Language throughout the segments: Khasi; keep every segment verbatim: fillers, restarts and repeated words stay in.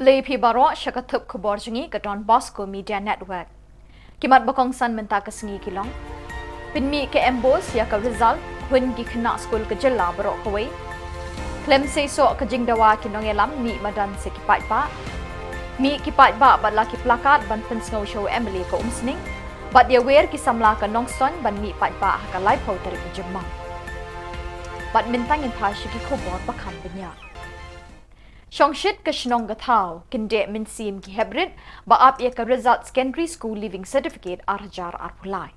Khublei phi baroh sha ka thup khubor jong ngi ka Don Bosco Media Network. Ki mat ba kongsan mynta ka sngi ki long: Pynmih ka MBOSE ïa ka result, hun ki khynnah skul ka jylla baroh kawei. Khlem seisoh ka jingdawa ki nongïalam, mih madan sa ki paidbah. Mih ki paidbah bad la ki placard ban pynsngew sha u MLA ka Umsning. Bad ïawer ki samla ka Nongstoiñ ban mih paidbah ha ka laiphew tarik u Jymmang. Bad mynta ngin phai sha ki khubor ba kham bniah. Shongshit ka shnong ka thaw, kyndeh mynsiem ki heprit ba ap ïa ka result Secondary School Leaving Certificate ar hajar arphew lai.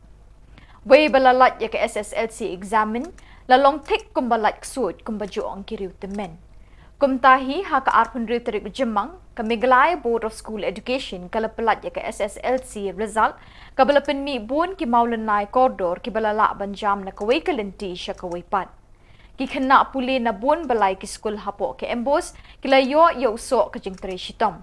Wei ba la lait ïa ka SSLC examen la long thik kumba lait ksuid, kumba ju ong ki riew tymmen. Kumta hi, ha ka arphew hynriew tarik u Jymmang, ka Meghalaya Board of School Education ka la pyllait ïa ka SSLC result, kaba la pynmih bun ki mawlynnai kordor kiba la lah ban jam na kawei ka lynti sha kawei pat. Ki khynnah pule na bun balai ki skul hapoh ka MBOSE ki la ïoh ïa u soh ka jingtrei shitom.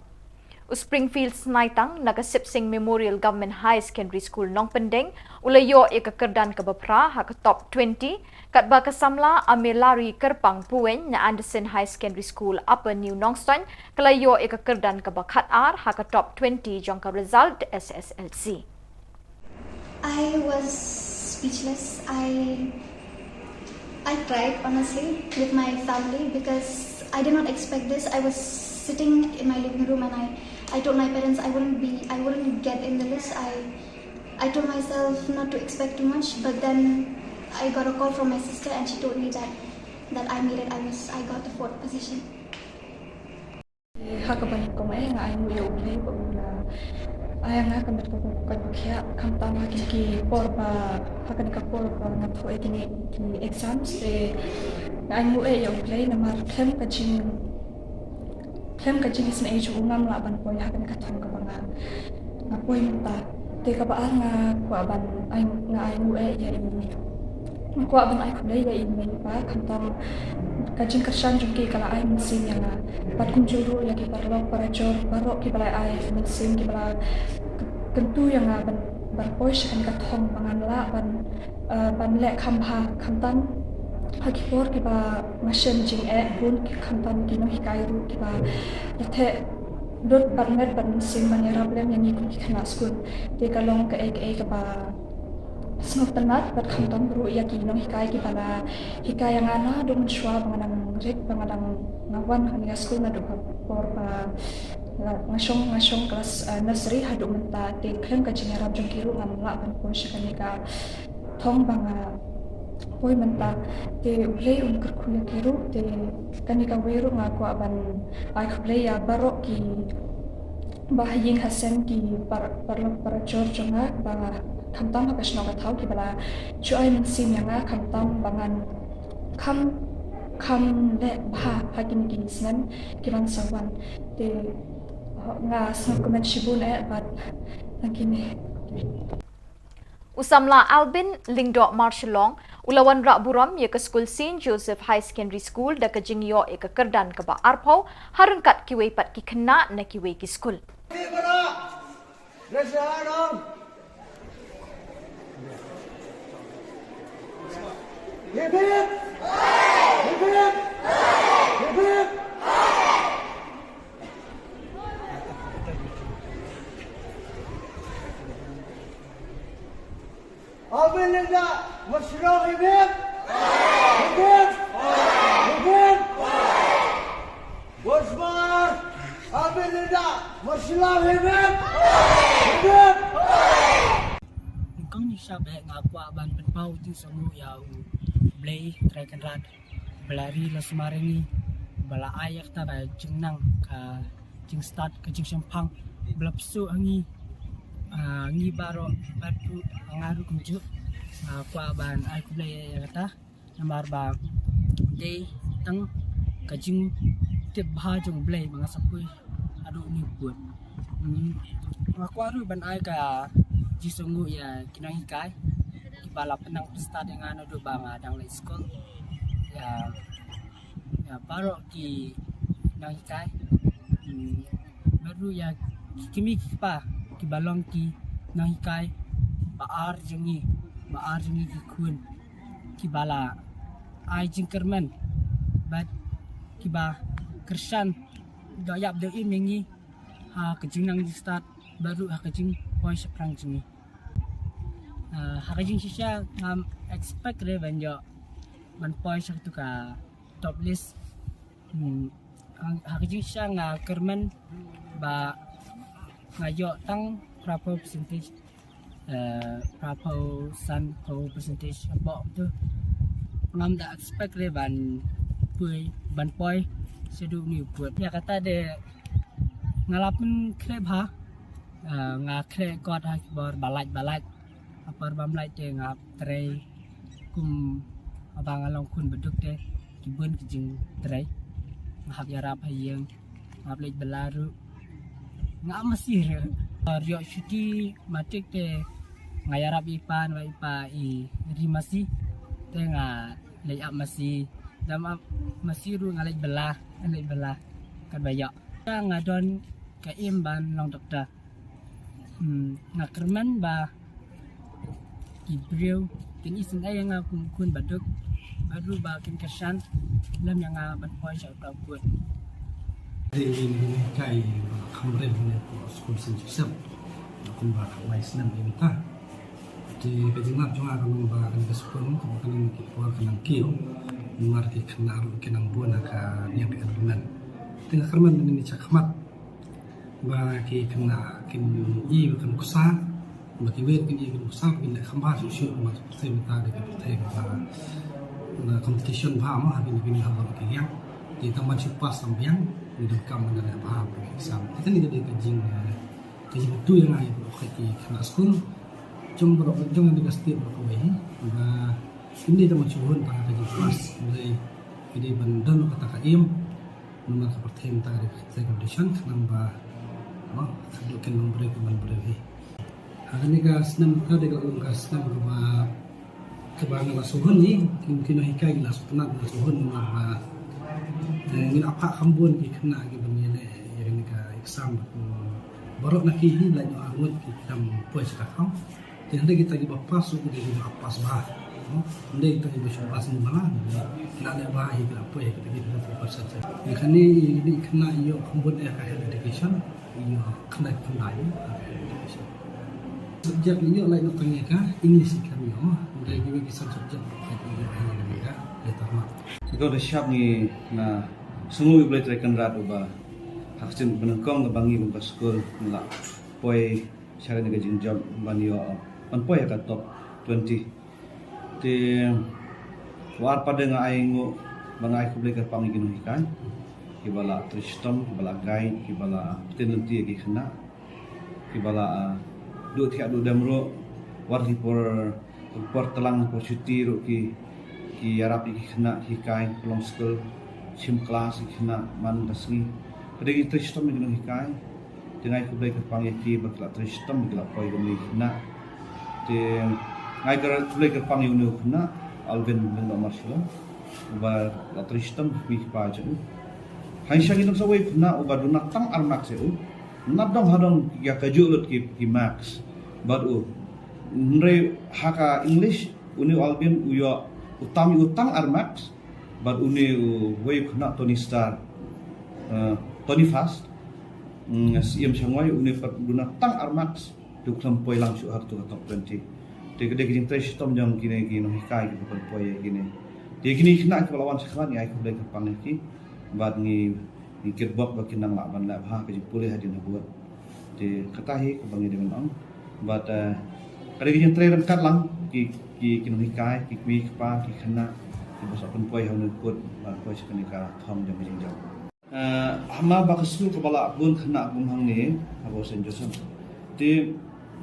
U Springfield Snaitang na ka Sipsing Memorial Government Higher Secondary School Nongpyndeng u la ïoh ïa ka kyrdan kaba phra ha ka top twenty, katba ka samla Amelari Kyrpang Puweng na Anderson Higher Secondary School Upper New Nongstoiñ ka la ïoh ïa ka kyrdan kaba khatar ha ka top twenty jong ka result SSLC. I was speechless. I I cried honestly with my family because I did not expect this. I was sitting in my living room and I I told my parents I wouldn't be I wouldn't get in the list. I I told myself not to expect too much, but then I got a call from my sister and she told me that that I made it. I was I got the fourth position. Ha kaba nyngkong eh nga ainguh ïa U Blei ba u la ai ïa nga ka met kaba, kaba khiah, khamtam ha kine ki por ba, ha kane ka por ba nga thoh ïa kine ki exams. Te nga ainguh eh ïa U Blei namar khlem ka jing, khlem ka jingisynei jong u ngam lah ban poi ha kane ka thong kaba nga, nga poi mynta. Te kaba ar nga kwah ban ai, nga ainguh eh ïa i, nga kwah ban ai khublei ïa i mei i pa, khamtam ka jingkyrshan jong ki ka la ai mynsiem ïa nga. Bad kumjuh ruh ïa ki paralok parajor baroh kiba la ai mynsiem, kiba la kyntu ïa nga ban, ban poi sha kane ka thong ba ngan lah ban, eh, ban leh kham bha, khamtam ha ki por kiba nga shem jingeh, bun ki, khamtam ki nonghikai ruh kiba la theh lut bad met bad mynsiem ban ïarap lem ïa ngi kum ki khynnah skul. Te ka long kaei kaei kaba sngewtynnat bad khamtam ruh ïa ki nonghikai kiba la hikai ïa nga naduh mynshuwa ba nga dang rit, ba nga dang, nga wan ha kane ka skul naduh ka por ba nga, nga shong, nga shong klas, eh, nursery haduh mynta. Te khlem ka jingïarap jong ki ruh ngam lah ban poi sha kane ka thong ba nga poi mynta. Te U Blei un kyrkhu ïa ki ruh. Te kane kawei ruh nga kwah ban ai khublei ïa baroh ki ba ha ïing ha sem, ki par, paralok parajor jong nga ba khamtam ha ka shnong ka thaw kiba la ju ai mynsiem ïa nga, khamtam ba ngan kham, kham leh bha ha kine ki snem ki ban sa wan. Te nga sngewkmen shibun eh bad tang kine. U samla Albin Lyngdoh Marshallong u la wanrah burom ïa ka skul Saint Joseph Higher Secondary School da ka jingïoh ïa ka kyrdan kaba arphew ha ryngkat kiwei pat ki khynnah na kiwei ki skul. Hip, hip! Hip, hip! Hip, hip! Albin Lyngdoh Marshallong, hip hip! Hip hip! Hip hip! Bosmar! Albin Lyngdoh Marshallong, hip hip! Hip hip! Nyngkong nyngshap eh nga kwah ban pynpaw u jingsngewnguh ïa U Blei Trai Kynrad ba la ri la sumar ïa ngi, ba la ai ïa kata ka jingnang, ka jingstad, ka jingshemphang, ba la pynsuh ha ngi, ah, ngi baroh, bad ruh nga ruh kumjuh, ah, kwah ban ai khublei ïa kata, namar ba dei tang ka jingtip bha jong U Blei ba nga sa poi haduh une u pud. Hmm. Nga kwah ruh ban ai ka jingsngewnguh ïa ki nonghikai kiba la pynang pynstad ïa nga naduh ba nga dang leit skul. Ïa, ïa baroh ki nonghikai. Hmm. Bad ruh ïa ki kmie ki kpa kiba long ki nonghikai ba ar jong ngi, ba ar jong ngi ki khun, kiba la ai jingkyrmen bad kiba kyrshan doh ïap doh im ïa ngi Ha ka jingnang jingstad bad ruh ha ka jingpoi shaphrang jong ngi. Ah, ha ka jingshisha ngam expect re ban ïoh ban poi sha katu ka top list. Hmm. Ha ka jingshisha nga kyrmen ba nga ïoh tang phra phew percentage, eh, phra phew san phew percentage hapoh tu. Ngam da expect re ban poi, ban poi shaduh une u kut. Ïa kata de nga la pynkhreh bha, eh, nga khreh kot ha ki bor ba lait ba lait. Ha por bym lait te nga trei kum haba nga long khun baduk te ki bun ki jingtrei. Nga hap ïarap ha ïing, nga hap leit bylla ruh. Nga ap masi ruh. Ïoh shuti matric te nga ïarap i pa, namar i pa i ri masi. Te nga leit ap masi. Dang ap masi ruh nga leit bylla, nga leit bylla. Katba ïoh. Nga don ka aim ban long doktor. Hmm, nga kyrmen ba ki briew kin isynei ïa nga kum khun baduk, bad ruh ba kin kyrshan lem ïa nga ban poi sha uta u kut. Te ngi ngi kai ba kham rem ne ko skul Saint Joseph. Kumba kawei snem ïa mynta. Te ka jinglap jong nga ka long ba kane ka skul kumba kane ki por ka nang kiew. Namar ki khynnah ruh ki nang bun ha ka liang ka environment. Te nga kyrmen mynne chakhmat ba ki khynnah kin ïoh ba kan kusa, ba kiwei kin ïoh ba kan kusa, ba kin leh kham bha shuh shuh, ba ki pyrthei mynta dei ki pyrthei ba, ba competition bha mo ha kine kine ha baroh ki liang. Te tang ban shu pass tang biang, ngi donkam ban leh bha ba ki exam. Te kane ka dei ka jing, eh, ka jingmyntu ïa nga ïa baroh ki khynnah skul jong baroh jong kane ka state baroh kawei hi. Ba kim dei tang ban shu hun tang ka jingpass, hynrei ki dei ban don kata ka aim. Namar ka pyrthei mynta ka dei ka competition, khnang ba, mo, ka dei kin long briew kin long briew hi. Ha kane ka snem ka dei ka long ka snem kaba, kaba nga la shu hun hi, ki, ki nonghikai ki la shu pynat, la shu hun namar ba, eh, ngi la phah kham bun ki khynnah kiba ngi leh ïa kane ka exam, baroh na ki hi lait noh arngut ki khlem poi sha ka thaw. Te hynrei kita kiba pass ruh ki dei kiba pass bha. Hynrei kita kiba shu pass ni bala, ki la leh bha hi, ki la poi hi, kita kiba poi pass. Ïa kane i dei khynnah ïoh kham bun ïa ka health education, ïoh khyndai khyndai ïa ka health education. Subject ïoh lait noh tang ïa ka English i khlem ïoh. Hynrei kiwei ki san subject ruh ki ïoh hi ïa ka letter mark. Ko da shap ngi na sngew ïa U Blei Trai Kynrad uba ha ka ktien banyngkong kaba ngi kum ka skul ngi la poi sha kane ka jingjop ban ïoh ban poi ha ka top twenty. Te wat pat de nga ai nguh ba nga ai khublei kyrpang ïa ki nonghikai kiba la trei shitom, kiba la guide, kiba la pynlynti ïa ki khynnah, kiba la, ah, duh thiah duh dem ruh wat ki por, por tlang por shuti ruh ki, ki ïarap ïa ki khynnah, ki hikai, ki long skul, shim klas ïa ki khynnah man ka sngi. Ka dei ki trei shitom ïa ki nonghikai. Te nga ai khublei kyrpang ïa ki ba ki la trei shitom, ki la poi kum ki khynnah. Te nga ai khublei kyrpang ïa une u khynnah Alvin Lyngdoh Marshallong uba la trei shitom ki kpa jong u. Hynrei ngi don sa uwei u khynnah uba duna tang ar marks ïa u. Nat dong ha dong ïa kajuh lut ki, ki marks bad u. Hynrei ha ka English une u Alvin u ïoh u tam ïa u tang ar marks. Bad une uwei u khynnah Tony Star, eh, Tony Fast, mm, Siem Shangwai, une pat duna tang ar marks, te u khlem poi lang shuh ha katu ka top twenty. Te ka dei ka jingtrei shitom jong kine ki nonghikai kiba pynpoi ïa kine. Te kine ki khynnah kiba la wan shakhmat ngi ai khublei kyrpang ïa ki bad ngi, ngi kitbok ba kin nang lah ban leh bha ka jingpule hadien habud. Te kata hi kaba ngi dei ban ong. Bad, eh, ka dei ka jingtrei ryngkat lang ki, ki, ki nonghikai, ki kmie ki kpa, ki khynnah kiba sah pynpoi ha une u kut ban poi sha kane ka thong jong ka jingjop. Eh, haba ka skul kaba la bun khynnah kum hangne ha Saint Joseph. Te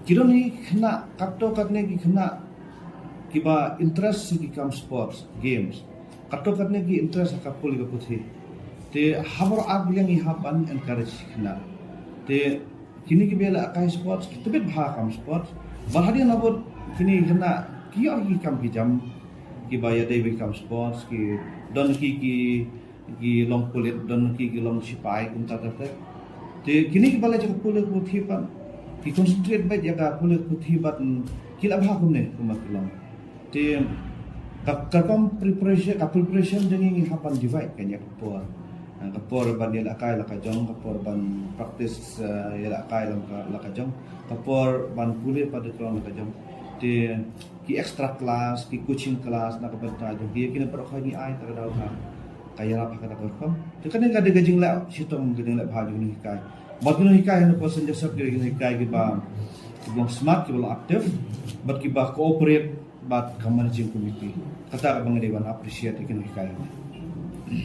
ki don hi khynnah katto katne ki khynnah kiba interest ha ki kam sports, games. Katto katne ki interest ha ka pule ka puthi. Te ha baroh ar liang ngi hap ban encourage khynnah. Te kine kiba ïalehkai sports ki tbit bha kam sports. Bad hadien habud kine khynnah ki ïoh ki kam ki jam kiba ïadei bad kam sports, ki don ki, ki, ki long pulit, don ki, ki long sipai kumta ter ter. Te kine kiba leh ïa ka pule ka puthi pat ki concentrate beit ïa ka pule ka puthi bad, mm, ki leh bha kumne kumba ki long. Te ka, ka kam preparation, ka preparation jong ngi ngi hap ban divide kan ïa ka por. Ka por ban ïalehkai la ka jong, ka por ban practice, eh, ïalehkai la ka, la ka jong, ka por ban pule pat de ka long la ka jong. Te ki extra class, ki coaching class na ka bynta jong ki, kine baroh ka ngi ai, ta ka daw ka, ka ïarap ha kata ka rukom. Te kane ka dei ka jingleh shitom, ka jingleh bha jong ki nonghikai. Bad ki nonghikai ha St Joseph ki dei ki nonghikai kiba, kiba long smart, kiba long active, bad kiba cooperate bad ka managing committee. Kata kaba nga dei ban appreciate ïa ki nonghikai.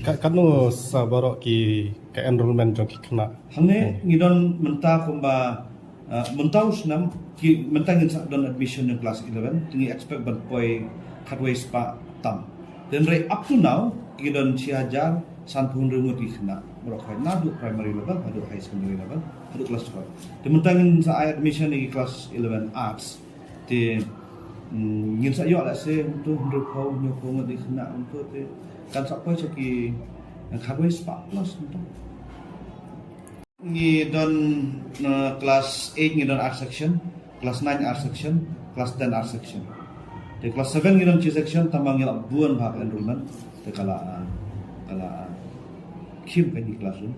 Ka, katno sa baroh ki, ka enrollment jong ki khynnah? Hangne ngi don mynta kumba, uh, mynta u snem, ki, mynta ngin sa don admission jong class eleven, te ngi expect ban poi khatwei spah tam. Te hynrei up to now ki don shi hajar sanphew hynriew ngut ki khynnah baroh khoit, naduh primary level haduh high secondary level haduh class twelve. Te mynta ngin sa ai admission ïa ki class eleven arts. Te, mm, ngin sa ïoh lehse hangto hynriewphew, hynñiewphew ngut ki khynnah hangto, te kan sa poi sha ki, eh, khatwei spah plus hangto. Ngi don, eh, class eight ngi don art section, class nine art section, class ten art section. Te class seven ngi don shi section, tangba ngi la bun bha ka enrollment. Te ka la, eh, ka la, eh, khim ka ngi classroom.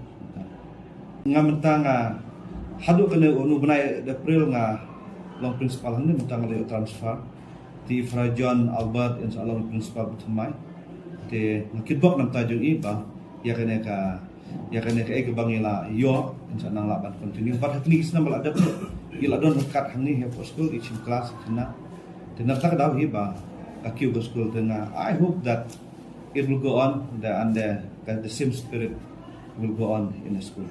Nga mynta nga haduh kane u bnai April nga long principal hangne, mynta nga la ïoh transfer. Te Fra John Albert yn sa long principal ba thymmai. Te nga kitbok na ka bynta jong i ba ïa kane ka, ïa kane kaei kaba ngi la ïoh yn sa nang lah ban continue. Bad ha kine ki snem ba la dep ngi la don ryngkat hangne ha pdeng skul, i shim klas, i khynnah. Te na kata ka daw hi ba ka kiew ka skul, te nga, I hope that it will go on, the, and the, the, the same spirit will go on in the school.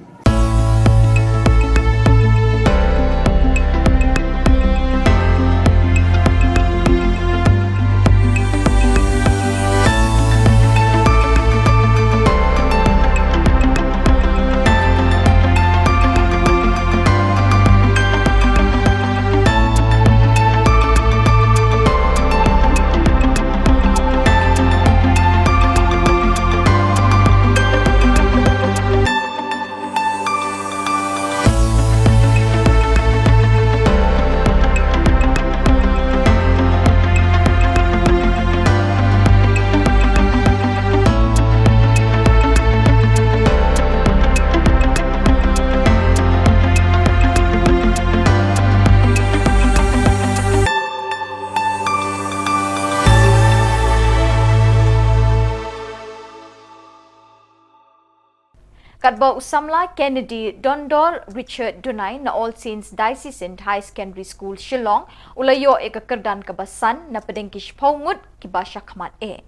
Katba u samla Kennedy Dondor Richard Dunai na All Saints Diocesan High Secondary School Shillong u la ïoh ïa ka kyrdan kaba san na pdeng ki shiphew ngut kiba shakhmat eh.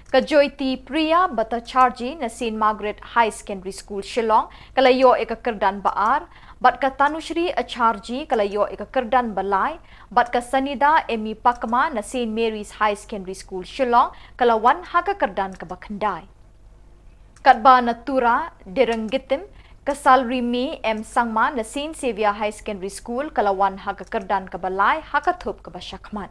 Ka Jyoiti Priya Bhattacharjee na Saint Margaret High Secondary School Shillong ka la ïoh ïa ka kyrdan ba ar, bad ka Tanushri Acharjee ka la ïoh ïa ka kyrdan ba lai, bad ka Sanida Emmy Pakma na Saint Mary's High Secondary School Shillong ka la wan ha ka kyrdan kaba khyndai. Katba na Tura Derengittim, ka Salrimi M Sangma na Saint Xavier High Secondary School ka la wan ha ka kyrdan kaba lai ha ka thup kaba shakhmat.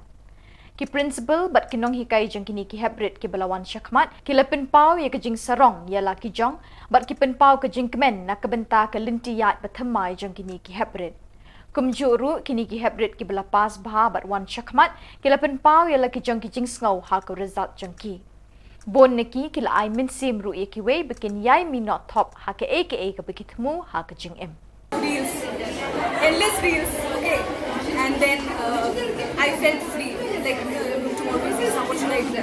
Ki principal bad ki nonghikai jong kine ki heprit kiba la wan shakhmat ki la pynpaw ïa ka jingsarong ïa la ki jong, bad ki pynpaw ka jingkmen na ka bynta ka lynti ïaid ba thymmai jong kine ki heprit. Kumjuh ruh kine ki heprit kiba la pass bha bad wan shakhmat ki la pynpaw ïa la ki jong ki jingsngew ha ka result jong ki. Bun na ki ki la ai mynsiem ruh ïa kiwei ba kin ïai minot thop ha kaei kaei kaba ki thmu ha ka jingim. Reels, endless reels, okay. And then, uh, I felt free, like, uh, tomorrow is exam, what should I do?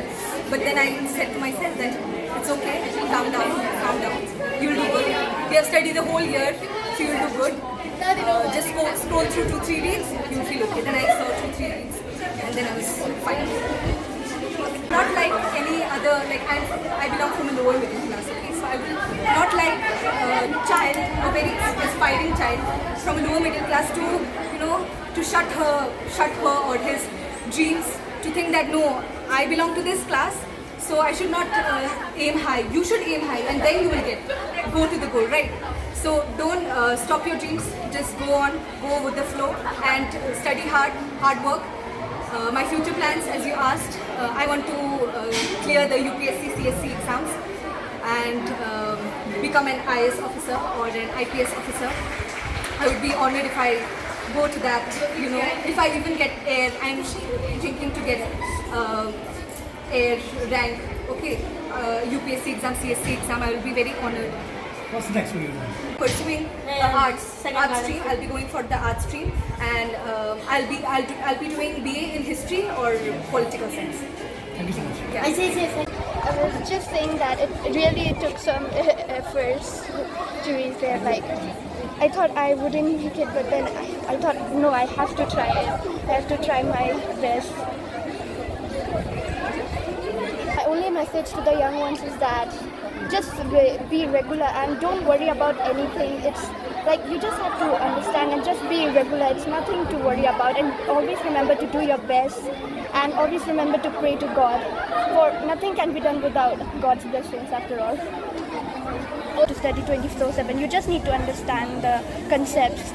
But then I said to myself that it's okay, calm down, calm down. You'll do good. You have studied the whole year, so you'll do good. Uh, just go scroll through two, three reels, you'll feel okay. Then I saw two, three reels. And then I was fine. Not like any other, like, I'm, I belong from a lower middle class, okay? So I would not like a child, a very aspiring child from a lower middle class to, you know, to shut her, shut her or his dreams, to think that, no, I belong to this class, so I should not, uh, aim high. You should aim high, and then you will get, go to the goal, right? So don't, uh, stop your dreams. Just go on, go with the flow, and, uh, study hard, hard work. Uh, my future plans, as you asked, uh, I want to, uh, clear the U P S C C S C exams and, um, become an I A S officer or an I P S officer. I would be honored if I go to that, you know, if I even get air. I'm thinking to get, uh, air rank Okay, uh, U P S C exam, C S C exam, I will be very honored. What's next for you then? Pursuing the arts, arts stream. I'll be going for the arts stream, and um, I'll be I'll, do, I'll be doing B A in history or political science. Thank you so much. Yeah. I was just saying that it really took some efforts to reach there. Like, I thought I wouldn't make it, but then I, I thought, no, I have to try it. I have to try my best. My only message to the young ones is that just re- be regular and don't worry about anything. It's like you just have to understand and just be regular. It's nothing to worry about, and always remember to do your best, and always remember to pray to God. For nothing can be done without God's blessings, after all. Or to study twenty-four seven. You just need to understand the concepts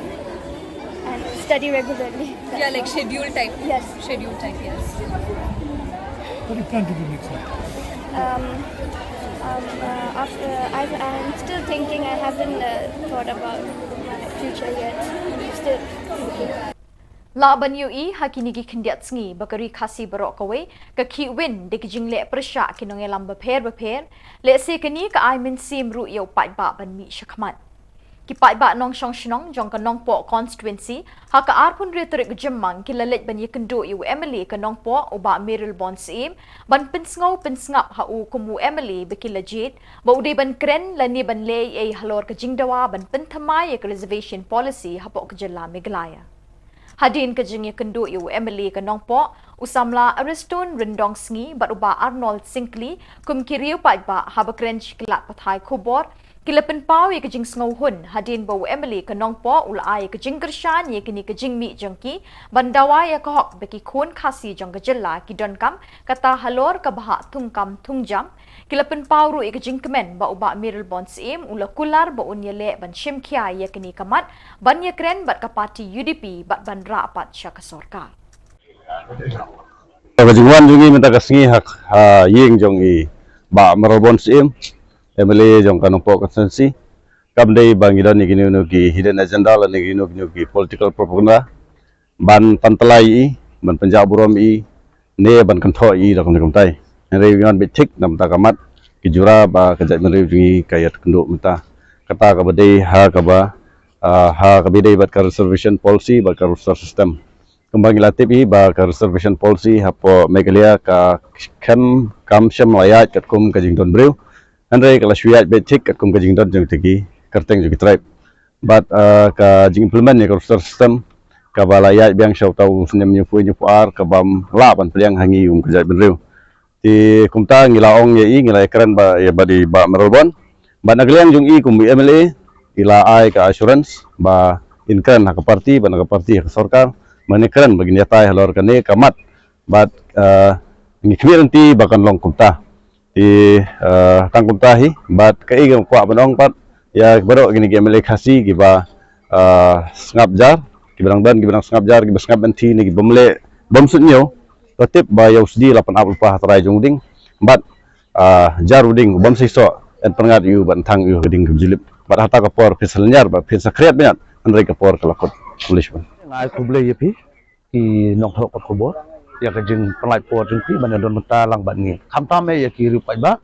and study regularly. Yeah, like schedule type. Yes. Schedule type, yes. What do you plan to do next now? Um, um, uh, after, I, I'm still thinking. I haven't uh, thought about my future yet. I'm still thinking. Lah ban ïohi ha kine ki khyndiat sngi ba ka Ri Khasi baroh kawei ka khih win da ki jingleh pyrshah ki nongïalam bapher bapher, lehse kane ka ai mynsiem ruh ïa u paidbah ban mih shakhmat. Ki paidbah nongshong shnong jong ka Nongpoh constituency ha ka arphew hynriew tarik Jymmang ki la leit ban ïakynduh ïa u M L A ka Nongpoh u Bah Mayralborn Syiem ban pynsngew pynsngap ha u kum u M L A ba ki la jied ba u dei ban kren lane ban leh ei ei halor ka jingdawa ban pynthymmai ïa ka reservation policy hapoh ka jylla Meghalaya. Hadien ka jingïakynduh ïa u M L A ka Nongpoh, u samla Ariston Ryndongsngi bad u Bah Arnold Syngkli kum ki riew paidbah, haba kren sha ki lad pathai khubor, ki la pynpaw ïa ka jingsngewhun hadien ba u M L A ka Nongpoh u la ai ïa ka jingkyrshan ïa kine ka jingmih jong ki ban dawa ïa ka hok ba ki khun Khasi jong ka jylla ki donkam, kata halor ka bhah thungkam thungjam. Ki la pynpaw ruh ïa ka jingkmen ba u Bah Mayralborn Syiem u la kular ba un ïaleh ban shim khia ïa kane ka mat ban ïakren bad ka party U D P bad ban rah pat sha ka sorkar. Ka jingwan jong ngi mynta ka sngi ha, ha ïing jong i Bah Mayralborn Syiem, M L A jong ka Nongpoh constituency. Kam dei ba ngi don ïa kino kino ki hidden agenda lane kino kino ki political propaganda ban pyntlai ïa i, ban pynjah burom ïa i, ne ban kynthoh ïa i da kumne kumtai. Hynrei ngi wan beit thik namar ka mat ki jura ba ka jaitbynriew jong ngi ka ïakynduh mynta. Kata kaba dei ha kaba, ah, ha kaba dei bad ka reservation policy bad ka roster system. Kumba ngi la tip hi ba ka reservation policy hapoh Meghalaya ka khlem kam shym la ïaid katkum ka jingdon briew. Hynrei ka la shu ïaid beit thik katkum ka jingdon jong ki kyrteng jong ki tribe. Bad, ah, ka jing implement ïa ka roster system kaba la ïaid biang sha uta u snem hynñiewphew, hynñiewphew ar kaba ym lah ban pdiang ha ngi kum ka jaitbynriew. Te kumta ngi la ong ïa i, ngi la ïakren bad i Bah Mayralborn. Bad na ka liang jong i kum u M L A, i la ai ka assurance ba in kren ha ka party, bad na ka party ha ka sorkar, ban ïakren ba ngin ïatai halor kane ka mat. Bad, ah, ngi khmih lynti ba kan long kumta. Te, ah, tang kumta hi, bad kaei kaba nga kwah ban ong pat ïa baroh kine ki M L A Khasi kiba, ah, sngap jar, kiba dang don, kiba dang sngap jar, kiba sngap lynti ne kiba ym leh, bym suidñiew. Ka tip ba ïa u sdie la pynap lypa ha trai jong u dieng. Bad, ah, jar u dieng bym seisoh, yn pynngat ïa u bad thang ïa u ha ka dieng kaba jyllip. Bad hata ka por phin sa lynñiar bad phin sa khriat bniat, hynrei ka por ka la kut. Khublei shibun. Nga ai khublei ïa phi ki nongthoh khubor ïa ka jingpynlait por jong phi ban ïadon bynta lang bad ngi. Khamtam eh ïa ki riew paidbah,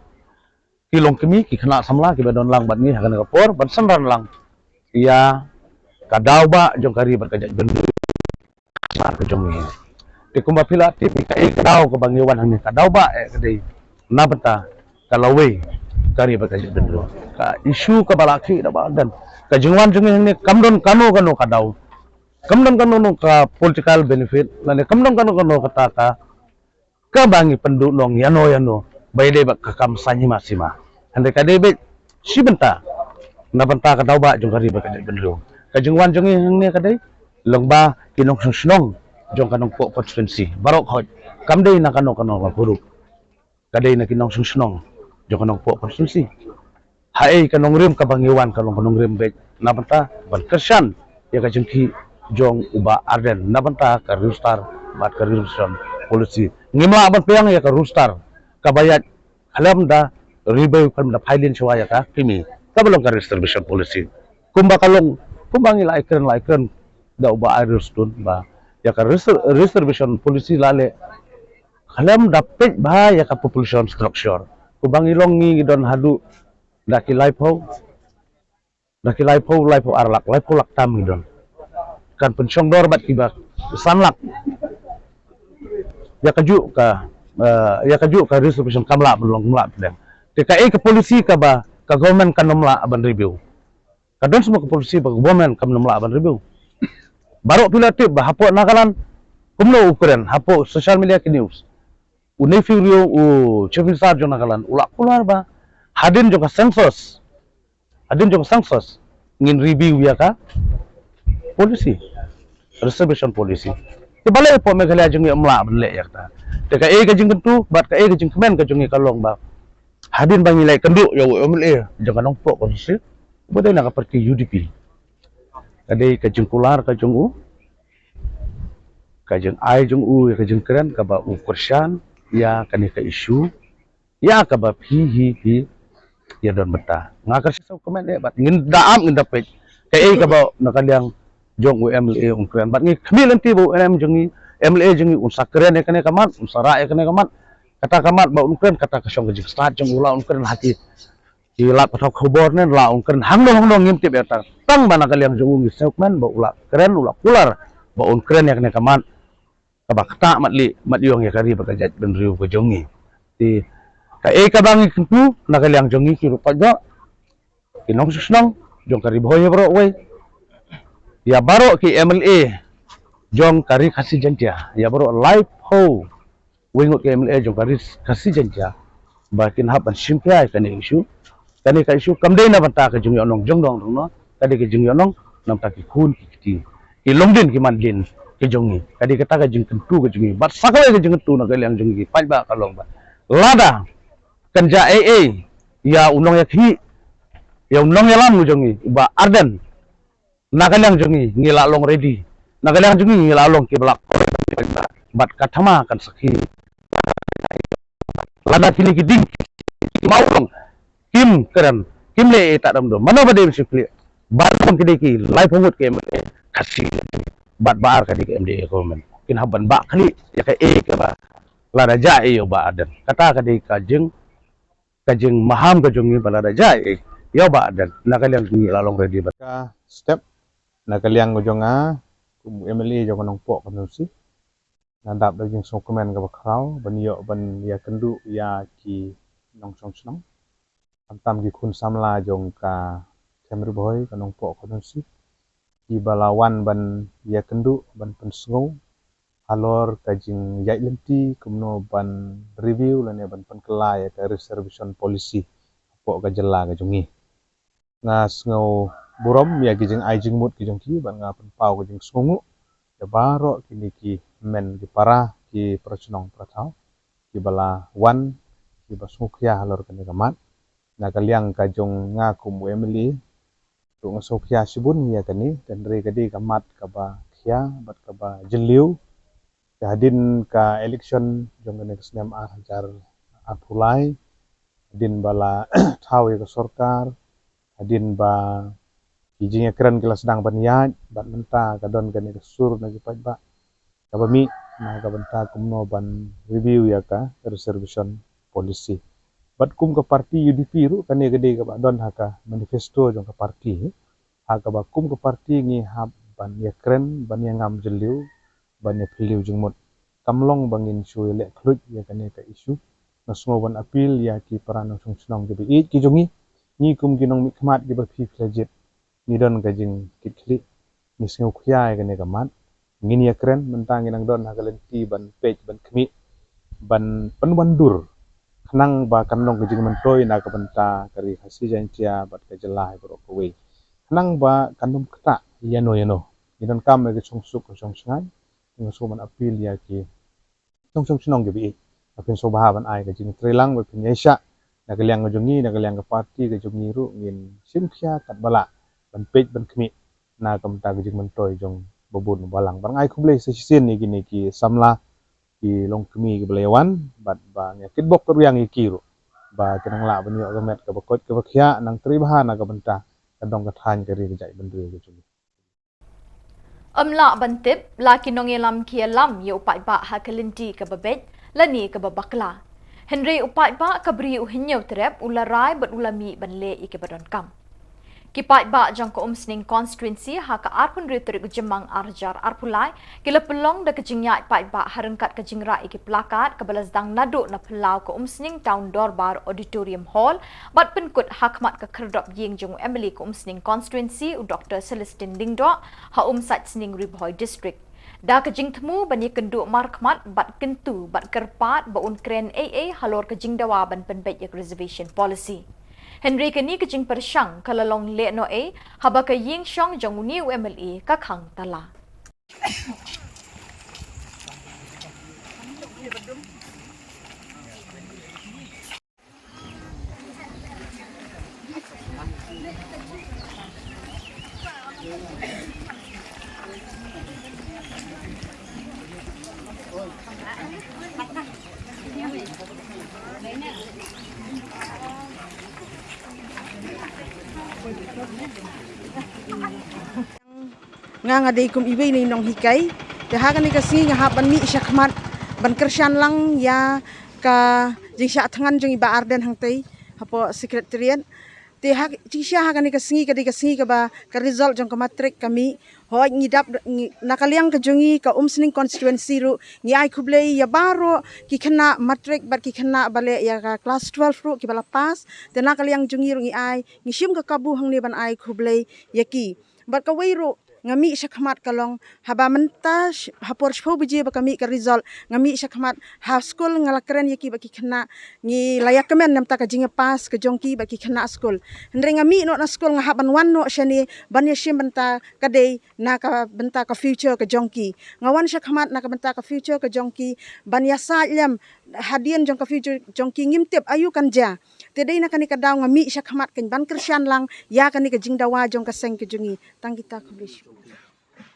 ki longkmie, ki khynnah samla kiba don lang bad ngi ha kane ka por ban synran lang ïa ka daw bah jong ka ri bad ka jaitbynriew ka jong ngi. Te kumba phi la tip, kaei ka daw kaba ngi wan hangne, ka daw bah eh ka dei na bynta ka lawei ka ri bad ka jaitbynriew. Ka issue kaba la khih da ba dan ka jingwan jong ngi hangne kam don kano kano ka daw. Kam don kano kano ka political benefit lane kam don kano kano kata ka kaba ngi pynduh nong ïano ïano ba ïadei bad ka kam saiñ hima sima. Hynrei ka dei beit shi bynta na bynta ka daw bah jong ka ri bad ka jaitbynriew. Ka jingwan jong ngi hangne ka dei lyngba ki nongshong shnong jong ka Nongpoh constituency baroh khoit, kam dei na kano kano ka group, ka dei na ki nongshong shnong jong ka Nongpoh constituency. Haei ka nongrim kaba ngi wan ka long ka nongrim beit na bynta ban kyrshan ïa ka jingkhih jong u Bah Ardent na bynta ka roster bad ka reservation policy. Ngim lah ban pdiang ïa ka roster kaba ïaid khlem da review, khlem da phailin shuwa ïa ka kmie kaba long ka reservation policy. Kumba ka long, kumba ngi la ïakren, la ïakren da u Bah Ariston ba ïa ka reser-, reservation policy la leh khlem da peit bha ïa ka population structure. Kumba ngi long ngi ngi don haduh da ki laiphew, da ki laiphew, laiphew ar lak, laiphew lak tam ngi don. Kan pynshong dor bad kiba san lak ïa kajuh ka, eh, ïa kajuh ka reservation kam lah ban long, kam lah pdeng. Te kaei ka policy kaba ka government kan ym lah ban review? Ka don shuh ka policy ba ka government kam ym lah ban review? Baroh phi la tip ba hapoh Nagaland kumno u kren hapoh social media ki news. U Neiphiu Rio, u Chief Minister jong Nagaland, u la kular ba hadien jong ka census, hadien jong ka census ngin review ïa ka policy, reservation policy. Te balei hapoh Meghalaya jong ngi ym lah ban leh ïa kata? Te kaei ka jingkyntu bad kaei ka jingkmen ka jong ngi ka long ba hadien ba ngi leit kynduh ïa u M L A jong ka Nongpoh constituency, u ba dei na ka party U D P. Ka dei ka jingkular ka jong u, ka jingai jong u ïa ka jingkren kaba u kyrshan ïa kane ka issue, ïa kaba phi hi phi ïa don bynta. Nga kyrshan sngewkmen eh bad ngin da ap, ngin da peit kaei kaba na ka liang jong u M L A un kren. Bad ngi khmih lynti ba u M L A jong ngi, M L A jong ngi un sa kren ïa kane ka mat, un sa rah ïa kane ka mat. Kata ka mat ba un kren, kata ka shong ka jingstad jong u, la un kren ha ki ki lad pathai khubor ne la un kren hangno hangno ngim tip ïa kata. Tang ba na ka liang jong u ngi sngewkmen ba u la kren, u la kular ba un kren ïa kane ka mat kaba ktah mat lieh mat ïong ïa ka ri bad ka jaitbynriew ka jong ngi. Te kaei kaba ngi kyntu na ka liang jong ngi ki ruh paidbah, ki nongshong shnong jong ka Ri Bhoi baroh kawei, ïa baroh ki M L A jong ka Ri Khasi Jaintia, ïa baroh laiphew wei ngut ka M L A jong ka Ri Khasi Jaintia ba kin hap ban shim khia ïa kane ka issue. Kane ka issue kam dei na bynta ka jingïohnong jong dong dong noh, ka dei ka jingïohnong na bynta ki khun ki kti, ki longdien ki mandien ki jong ngi. Ka dei kata ka jingkyntu ka jong ngi. Bad sa kawei ka jingkyntu na ka liang jong ngi paidbah ka long ba lada kan jia ei ei ïa u nongïakhih, ïa u nongïalam u jong ngi u Bah Ardent, na ka liang jong ngi ngi la long ready. Na ka liang jong ngi ngi la long kiba la bad ka thma kan sakhi. Lada kine ki dieng ki mawlong kim kren, kim leh ei ei tad dam dam, mano ba dei ban shu kylli? Bad long ki dei ki laiphew ngut ki M L A Khasi bad ba ar ka dei ka M D A government, kin hap ban bah kylli ïa kaei kaba lada jia ei ei ïa u Bah Ardent. Kata ka dei ka jing ka jingmaham ka jong ngi ba lada jia ei ei ïa u Bah Ardent, na ka liang jong ngi la long ready bad ka step. Na ka liang ka jong nga kum u M L A jong ka Nongpoh constituency, nga dap da jingsngewkmen kaba khraw ban ïoh ban ïakynduh ïa ki nongshong shnong, khamtam ki khun samla jong ka Them Ri Bhoi ka Nongpoh constituency, kiba la wan ban ïakynduh ban pynsngew halor ka jingïaid lynti kumno ban review lane ban pynkylla ïa ka reservation policy hapoh ka jylla ka jong ngi. Nga sngew burom ïa ki jingai jingmut ki jong ki bad nga pynpaw ka jingsngewnguh ïa baroh kine ki hynmen ki para, ki para shnong para thaw kiba la wan, kiba sngewkhia halor kane ka mat. Na ka liang ka jong nga kum u M L A ruh nga sngewkhia shibun ïa kane, hynrei ka dei ka mat kaba khia bad kaba jylliew. Ka hadien ka election jong kane ka snem ar hajar arphew lai, hadien ba la thaw ïa ka sorkar, hadien ba ki jingïakren ki la sdang ban ïaid, bad mynta ka don kane ka sur na ki paidbah kaba mih na ka bynta kumno ban review ïa ka reservation policy. Bad kum ka party U D P ruh kane ka dei kaba don ha ka manifesto jong ka party, ha kaba kum ka party ngi hap ban ïakren, ban ïangam jylliew, ban ïaphylliew jingmut. Kam long ba ngin shu ïaleh khluit ïa kane ka issue. Nga sngew ban appeal ïa ki para nongshong shnong kiba ïeit ki jong ngi, ngi kum ki nongmihkhmat kiba phi phi la jied, ngi don ka jingkitkhlieh, ngi sngewkhia ïa kane ka mat. Ngin ïakren, mynta ngi nang don ha ka lynti ban peit ban khmih, ban pynwandur, khnang ba kan long ka jingmyntoi na ka bynta ka Ri Khasi Jaintia bad ka jylla hi baroh kawei, khnang ba kan ym ktah ïano ïano. Ngi donkam ïa ka shongsuk ka shongshngaiñ. Nga sngew ban appeal ïa ki nongshong shnong kiba ïeit, ba phin sngewbha ban ai ka jingtreilang, ba phin ïaishah. Na ka liang ka jong ngi, na ka liang ka party ka jong ngi ruh ngin shim khia katba lah ban peit ban khmih na ka bynta ka jingmyntoi jong uba bun uba lang. Bad nga ai khublei sa shisien ïa kine ki samla, ki longkmie kiba la ïawan, bad ba ngi kitbok kitrwiang ïa ki ruh ba kin nang lah ban ïoh ka met kaba koit kaba khiah, nang trei bha na ka bynta ka dong ka thaiñ, ka ri, ka jaitbynriew ka jong ngi. Ym lah ban tip la ki nongïalam ki ïalam ïa u paidbah ha ka lynti kaba beit lane kaba bakla. Hynrei u paidbah ka Bri u Hynñiewtrep u la rai bad u la mih ban leh ïa kiba donkam. Ki paidbah jong ka Umsning Constituency ha ka arphew hynriew tarik u Jymmang ar hajar arphew lai ki la pynlong da ka jingïaid paidbah ha ryngkat ka jingrah ïa ki plakat kaba la sdang naduh na phyllaw ka Umsning Town Dorbar Auditorium Hall bad pynkut ha khmat ka khyrdop ïing jong u M L A ka Umsning Constituency u Doctor Celestine Lyngdoh ha Umsaitsning, Ri Bhoi District. Da ka jingthmu ban ïakynduh markhmat bad kyntu bad kyrpad ba un kren ei ei halor ka jingdawa ban pynbeit ïa ka reservation policy. Hynrei kane ka jingpyrshang ka la long lehnohei haba ka ïing shong jong une u M L A ka khang tala. Nga, nga dei kum iwei na i nonghikai. Te ha kane ka sngi nga hap ban mih shakhmat ban kyrshan lang ïa ka jingshah thngan jong i Bah Ardent hangtei hapoh Secretariat. Te ha jingshisha ha kane ka sngi ka dei ka sngi kaba ka result jong ka matric ka mih. Hooid, ngi dap ngi, na ka liang ka jong ngi ka Umsning Constituency ruh ngi ai khublei ïa baroh ki khynnah matric bad ki khynnah ba leh ïa ka class twelve ruh kiba la pass. Te na ka liang jong ngi ruh ngi ai, ngi shim ka kabu hangne ban ai khublei ïa ki. Bad kawei ruh nga mih shakhmat ka long haba mynta sh-, ha por shiphew baje ba ka mih ka result, nga mih shakhmat ha skul, nga la kren ïa ki bad ki khynnah, ngi la ïakmen namar ka jingïapass ka jong ki bad ki khynnah skul. Hynrei nga mih noh na skul, nga hap ban wan noh shane ban ïashim bynta ka dei na ka bynta ka future ka jong ki. Nga wan shakhmat na ka bynta ka future ka jong ki, ban ïasaid lem hadien jong ka future jong ki ngim tip aïu kan jia. Te dei na kane ka daw nga mih shakhmat kan ban kyrshan lang ïa kane ka jingdawa jong ka seng ka jong ngi. Tang kita, khublei shibun.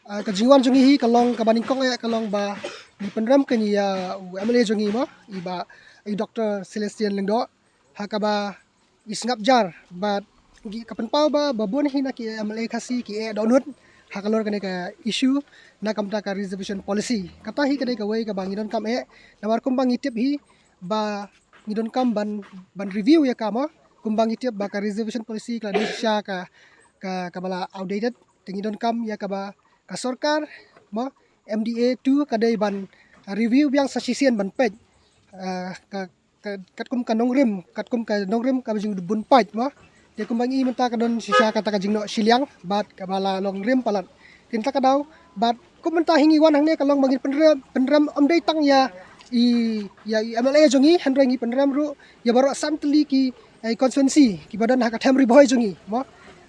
Ah, ka jingwan jong ngi hi ka long kaba nyngkong eh ka long ba ngi pynrem kane ïa u M L A jong ngi mo, i Bah, i Doctor Celestine Lyngdoh, ha kaba i sngap jar bad ngi ka pynpaw ba, ba bun hi na ki M L A Khasi ki eh dohnud ha ka lor kane ka issue na ka bynta ka reservation policy. Kata hi ka dei kawei kaba ngi donkam eh, namar kumba ngi tip hi ba ngi donkam ban, ban review ïa ka mo, kumba ngi tip ba ka reservation policy ka la dei shisha ka, ka, kaba la outdated. Te ngi donkam ïa kaba ka sorkar mo, M D A two ka dei ban review biang sa shisien ban peit, ah, ka, ka, katkum ka nongrim, katkum ka nongrim kaba jingbun paid mo. Te kumba ngi mynta ka don shisha kata ka jingnoh shiliang bad kaba la long rim palat. Te mynta ka daw bad kum mynta hi ngi wan hangne ka long ba ngin pynrem, pynrem ym dei tang ïa i, ïa i M L A jong ngi, hynrei ngi pynrem ruh ïa baroh san tylli ki, eh, constituency kiba don ha ka them Ri Bhoi jong ngi mo.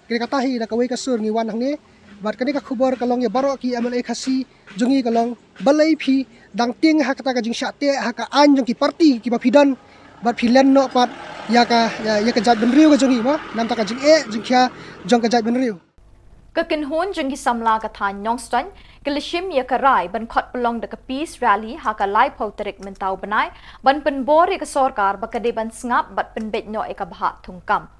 Kane kata hi da kawei ka sur ngi wan hangne. Bad kane ka khubor ka long ïa baroh ki M L A Khasi jong ngi ka long, balei phi dang tieng ha kata ka jingshah teh ha ka aiñ jong ki party kiba phi don bad phi len noh pat ïa ka, ïa, ïa ka jaitbynriew ka jong ngi mo, namar ka jingeh jingkhia jong ka jaitbynriew. Ka kynhun jong ki samla ka thaiñ Nongstoiñ ka la shim ïa ka rai ban khot pynlong da ka peace rally ha ka laiphew tarik mynta u bnai ban pynbor ïa ka sorkar ba ka dei ban sngap bad pynbeit noh ïa ka bhah thungkam.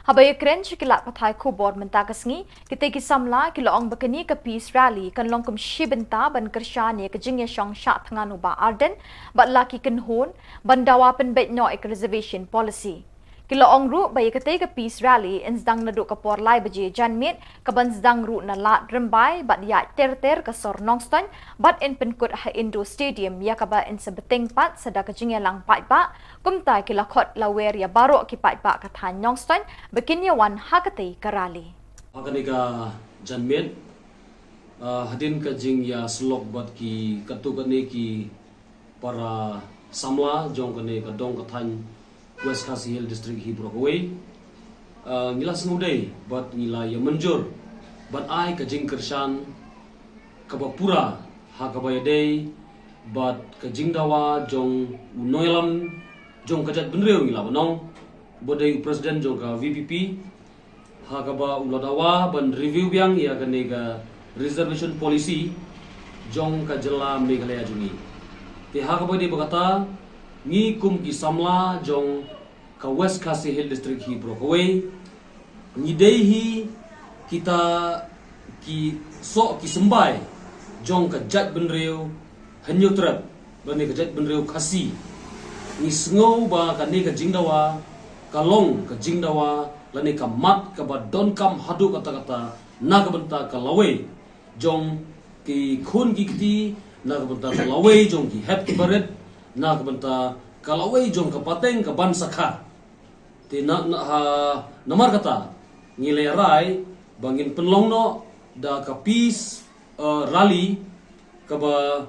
Haba ïakren sha ki lad pathai khubor mynta ka sngi, kitei ki samla ki la ong ba kane ka peace rally kan long kum shi bynta ban kyrshan ïa ka jingïashong shah thngan u Bah Ardent bad la ki kynhun ban dawa pynbeit noh ïa ka reservation policy. Ki la ong ruh ba ïa katei ka peace rally yn sdang naduh ka por lai baje janmiet, kaban sdang ruh na Lad Rymbai bad ïaid ter ter ka sor Nongstoiñ bad yn pynkut ha Indoor Stadium, ïa kaba yn sa bteng pat sa da ka jingïalang paidbah. Kumta ki la khot la wer ïa baroh ki paidbah ka thaiñ Nongstoiñ ba kin ïawan ha katei ka rally. Ha kane ka janmiet, ah, hadien ka jingïasyllok bad ki katto katne ki para samla jong kane ka dong ka thaiñ West Khasi Hills District hi baroh kawei, ah, ngi la sngewdei bad ngi la ïamynjur ban ai ka jingkyrshan kaba pura ha kaba ïadei bad ka jingdawa jong u nongïalam jong ka jaitbynriew, ngi lah ban ong, ba dei u president jong ka V P P, ha kaba u la dawa ban review biang ïa kane ka reservation policy jong ka jylla Meghalaya jong ngi. Te ha kaba ïadei bad kata, ngi kum ki samla jong ka West Khasi Hills District hi baroh kawei, ngi dei hi kita ki soh ki symbai jong ka jaitbynriew Hynñiewtrep, lane ka jaitbynriew Khasi. Ngi sngew ba kane ka jingdawa ka long ka jingdawa lane ka mat kaba donkam haduh katta katta na ka bynta ka lawei jong ki khun ki kti, na ka bynta ka lawei jong ki hep ki barit, na ka bynta ka lawei jong ka pateng ka ban sakha. Te na, na, ha, namar kata ngi la rai ba ngin pynlong noh da ka peace, uh, rally kaba,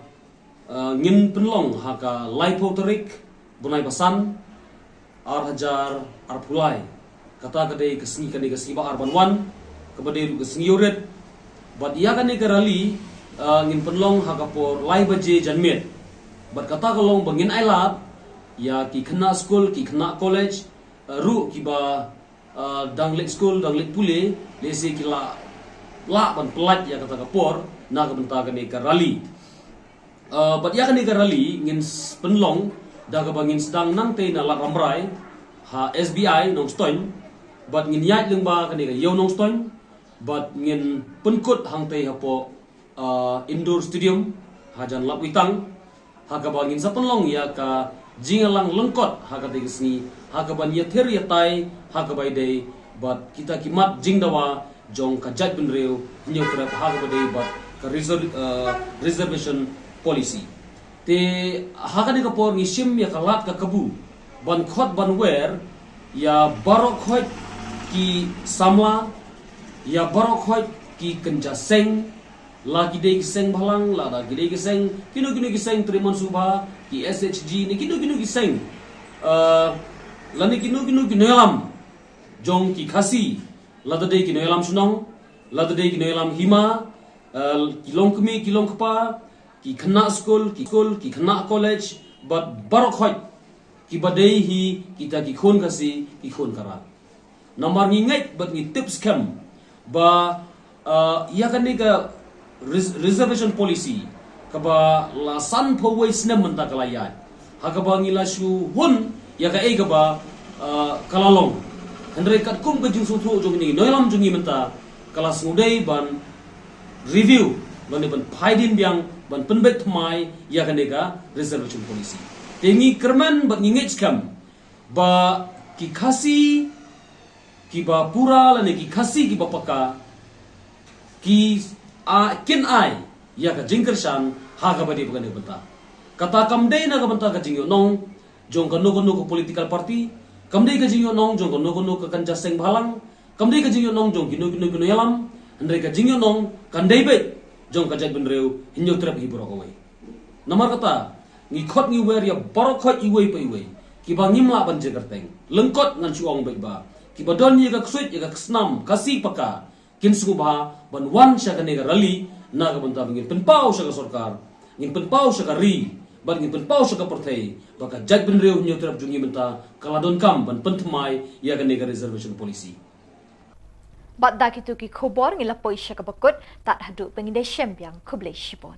uh, ngin pynlong ha ka laiphew tarik bnai ba san, ar hajar arphew lai. Kata ka dei ka sngi, kane ka sngi ba ar ban wan, kaba dei ruh ka sngi ïewrit. Bad ïa kane ka rally, uh, ngin pynlong ha ka por lai baje janmiet. Bad kata ka long ba ngin ailad ïa ki khynnah skul, ki khynnah college, uh, ruh kiba, uh, dang leit skul, dang leit pule, lehse ki la lah ban pyllait ïa kata ka por na ka bynta kane ka rally. Uh, bad ïa kane ka rally ngin s-, pynlong da kaba ngin sdang nangtei na Lad Rambrai ha S B I Nongstoiñ, bad ngin ïaid lyngba kane ka Ïew Nongstoiñ, bad ngin pynkut hangtei hapoh, uh, Indoor Stadium hajan Lapwitang, ha kaba ngin sa pynlong ïa ka jingïalang lyngkot ha katei ka sngi, ha kaba ngin ïathir ïatai ha kaba ïadei bad kita ki mat jingdawa jong ka jaitbynriew Hynñiewtrep ha kaba ïadei bad ka reser-, uh, reservation policy. Te ha kane ka por ngi shim ïa ka lad ka kabu ban khot ban wer ïa baroh khoit ki samla, ïa baroh khoit ki kynja seng, la ki dei ki seng bhalang, lada ki dei ki seng, kino kino ki seng trei mynshuwa, ki S H G ne kino kino ki seng, uh, lane kino kino ki nongïalam jong ki Khasi, lada dei ki nongïalam shnong, lada dei ki nongïalam hima, uh, ki longkmie, ki longkpa, ki khynnah skul, ki skul, ki khynnah college, bad baroh khoit kiba dei hi kita ki khun Khasi, ki khun Khara. Namar ngi ngeit bad ngi tip skhem ba, uh, ïa kane ka res-, reservation policy kaba la sanphew wei snem mynta ka la ïaid, ha kaba ngi la shu hun ïa kaei kaba, uh, ka la long. Hynrei katkum ka jingsngewthuh jong ngi, nongïalam jong ngi mynta ka la sngewdei ban review, ban, ban phaidien biang, ban pynbeit thymmai ïa kane ka reservation policy. Te ngi kyrmen bad ngi ngeit skhem ba ki Khasi kiba pura lane ki Khasi kiba paka ki, a, kin ai ïa ka jingkyrshan ha kaba dei ba kane ka bynta. Kata kam dei na ka bynta ka jingïohnong jong kano kano ka political party, kam dei ka jingïohnong jong kano kano ka kynja seng bhalang, kam dei ka jingïohnong jong kino kino ki nongïalam, hynrei ka jingïohnong kan dei beit jong ka jaitbynriew Hynñiewtrep hi baroh kawei. Namar kata, ngi khot ngi wer ïa baroh khoit iwei pa iwei kiba ngim lah ban jia kyrteng. Lyngkot ngan shu ong beit ba kiba don ïa ka ksuid, ïa ka snam Khasi paka, kin sngewbha ban wan sha kane ka rally na ka bynta ba ngin pynpaw sha ka sorkar, ngin pynpaw sha ka ri, bad ngin pynpaw sha ka pyrthei ba ka jaitbynriew Hynñiewtrep jong ngi mynta ka la donkam ban pynthymmai ïa kane ka reservation policy. Bad da kito ki khubor ngi la poi sha kaba kut, tad haduh ba ngin da shem biang, khublei shibun.